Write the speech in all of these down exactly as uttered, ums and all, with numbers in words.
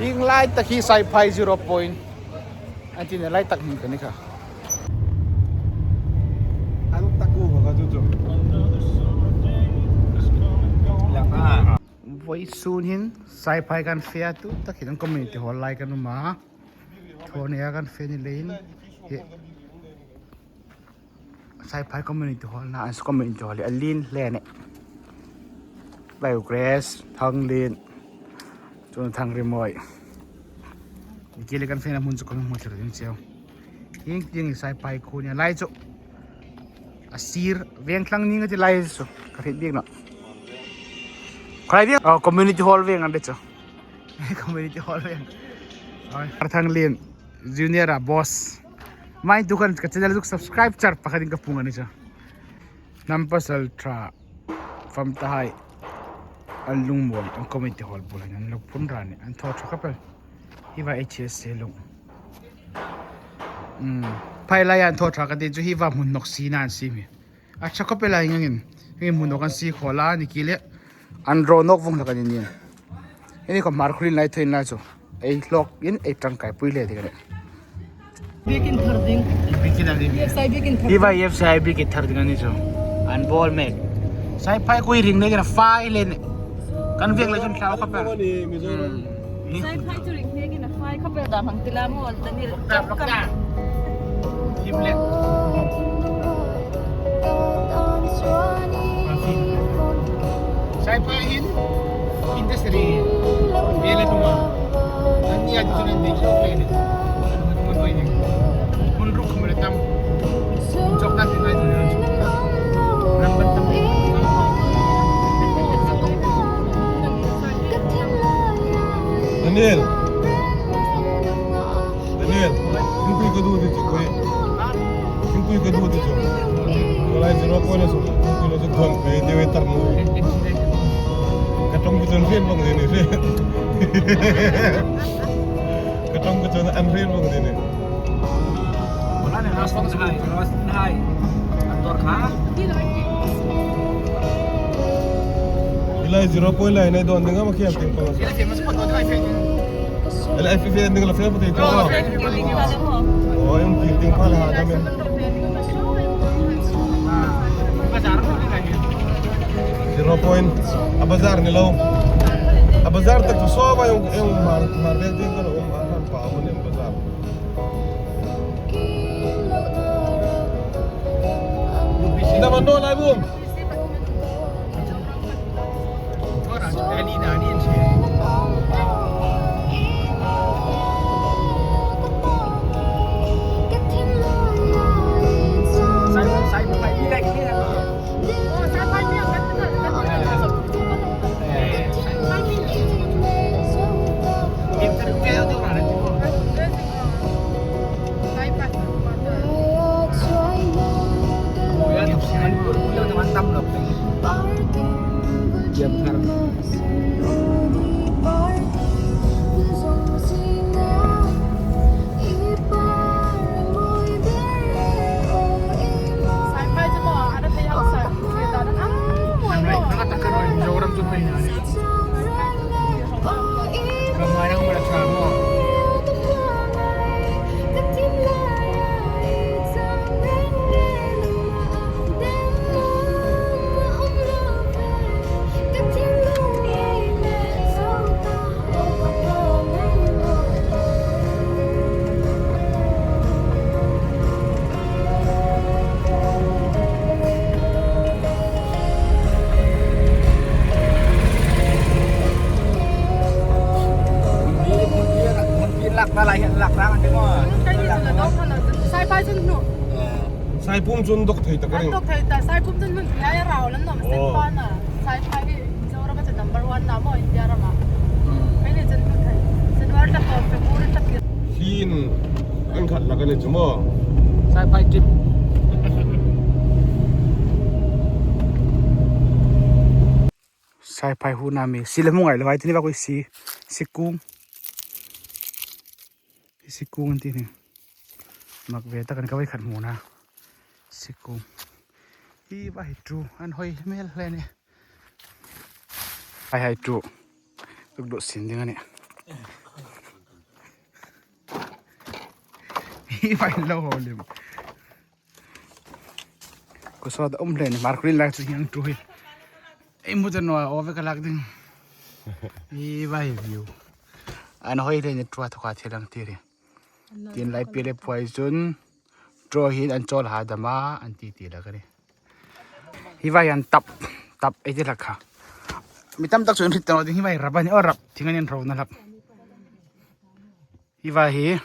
Hieng lai tak hi Saiphai zero point. An ti na lai tak hmun ka ni kha. An tak u ka chu chu. Vawisun hin Saiphai kan fe a, tu tak hin community hall lai kan um a. Thaw nia kan fe ni leiin. Hi Saiphai community hall na, an community hall a lien hle a nih. Vai Grace, Thanglien, chun Thangrimoi. Ni kile kan fena hmun chu kan hmu thei ding cheu. Hieng tieng Saiphai khu ni lai chu. A sir, Vengthlang ni nga ti lai chu. Ka hriet bik naw. Kharai veng, oh, community hall veng an ti chu. Community hall veng. Oi, Thanglien, junior a boss. Mai tu kan ka channel zuk subscribe char pakhat in ka pung a ni chu. Hnam pasal ṭha fam ta hai. An lungmuol, an community hall bul hin an lo phun ra ni, an thaw ṭha khawp el. Hi va H S A lung. Hmm. Phai lai an thaw ṭha ka ti chu hi va hmun nawk si na an si mi. A ṭha khawp el a hi ngangin. Hi hmun nawk an si khawl a ni kile. An ro nawk vong hlak a ni nih. Hi ni kha Hmar khulin lai thaw in lai chu. Ei hlawk in ei ṭangkai pui hle ti ka nih. Bikin thar ding. Bikin a ding. E F C I bikin thar. Hi va E F C I bikin thar ding a ni chu. An ball mek. Saiphai khuo ring nek a fai le ni. Kan veng le chun tlau ka per. Saiphai chu ring nek a fai ka per da mang tila mo al tani. Lok da, lok da. Him le. Saiphai hin industry. Bela tuma. An ni a dun an dei hlawk le ni. An hmun ruk khum le tam. Chok na ti ngai tu. Ram ban tam. Daniel. Daniel, thingpui ka duh ti chu koi. Thingpui ka duh ti chu. Ka lai zero point a chu, thingpui lo chu don pe te we tar mu. Ka ṭawng ka chun hril vong ding ni. Ka ṭawng ka chun an hril vong ding ni. Ka la ne ras vong hai, ras hai. An dor kha. Hi lai zero point lai nei don ding am a khel ding pa. Ele ai fe fe ding la fe pa te to. Oh, em ding ding pa la ha da men. Zero point. A bazar ni lo. A bazar tak tu so ba yong em mar mar ve ding ka lo mar han pa mo nem bazar. Ina man do lai bum. Lak ta lai hian lak rang an ti maw? Saiphai chun hnu. Saipum chun dawk thei tak a ring. An dawk thei ta, Saipum chun hmun thei a rau lan nawm sen pa na. Saiphai hi Mizoram a chu number one na maw India rama. Hei ni chun hmun thei. January ta ko February ta pi. Hin an khat lak a ni chu maw? Saiphai trip. Saiphai huna mi. Si le hmu ngai le vai tini va koi si. Sikung. Sikung an ti ni. Mak ve tak an ka vai khat hmu na. Sikung. Hi va hi tu. An hoi mel hle ni. Hai hai tu. Tuk do sin ding a ni. Hi vai lo ho lem. Ko so da um hle ni, Mark Green lai chu hieng tu hi. Ei mu ta naw, o ve ka lak ding. Hi vai view. An hoi hle ni tua thok a thil ang ti ri. Tin lai pile puai chun. Tua hin an chawl ha dam a, an ti ti la ka ri. Hi vai an tap, tap ei ti la kha. Mi tam tak chu an hriet ta naw ding, hi vai rap a ni, o rap. Thing an inro na lap. Hi vai hi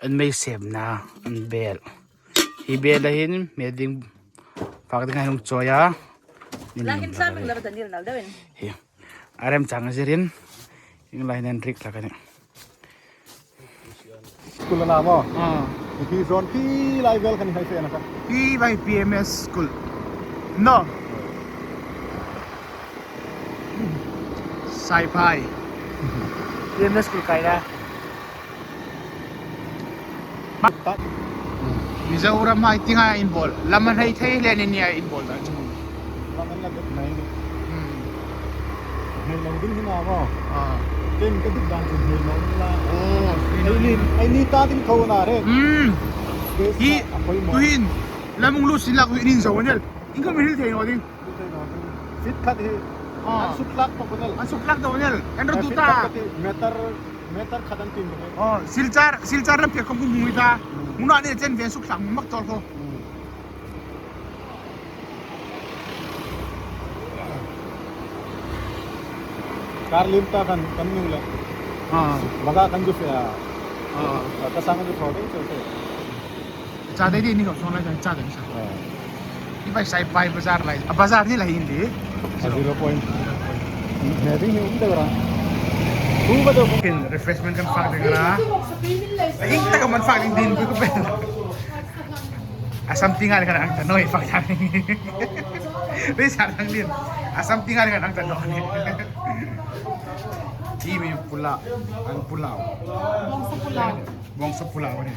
an mei semna, an bel. Hi bel a hin, mei ding, fak ding a hung chawi a. Lakin sam la ta nil nal dawin. Hi. A remchang a zirin. Ieng lai nen rik la ka ni. School a na maw? Ah. Hi zone khi lai vel khan hai se na kha. Hi vai P M S school. No. Saiphai. P M S school kai la. Mizoram hai tienga inbawl. Lam an hei thei le ni nia inbawl dan chu. Lam an la bet mai ni. Hmm. Hmel lo ding hi na maw? Ah. Ken ka dik dan chu hmel lo la. Oh, ei ni, ei ni ta ding tho na re. Hmm. Space hi, a poi maw. Tuhin. Lam ung lu sin la ku inin zo nel. Inkhawm hil thei naw ding. Hil thei naw ding. Feet khat hi. Ah. An suk hlak bawk nel. An suk hlak deu nel. An ro tu ta. Feet khat hi meter, meter khat an tin bawk. Oh, Silchar, Silchar lam pek khawm hung hung ta. Hmm. Hung na ni chen ven suk hlak mak tawk kha. Hmm. Kar lim ta kan, kan nu le. Ah. Baga kan ju fe a. Ah. Ka sang ju tho ding, tho, tho. Cha dai dai ni ko song lai cha dai sa. Ah. Hi vai Saiphai bazar lai. A bazar ni lai hin di. A zero point. Ne ding hi um de ra. Tu ba de. Kin refreshment kan fak ding ra. Hing ta ka man fak ding din ku pe. Assam tienga kan ang ta noi fak ding. Ri sa dang din. Assam tienga kan ang ta noi. Hi mi pula, an pulao. Bawngsa pulao. Bawngsa pulao ni.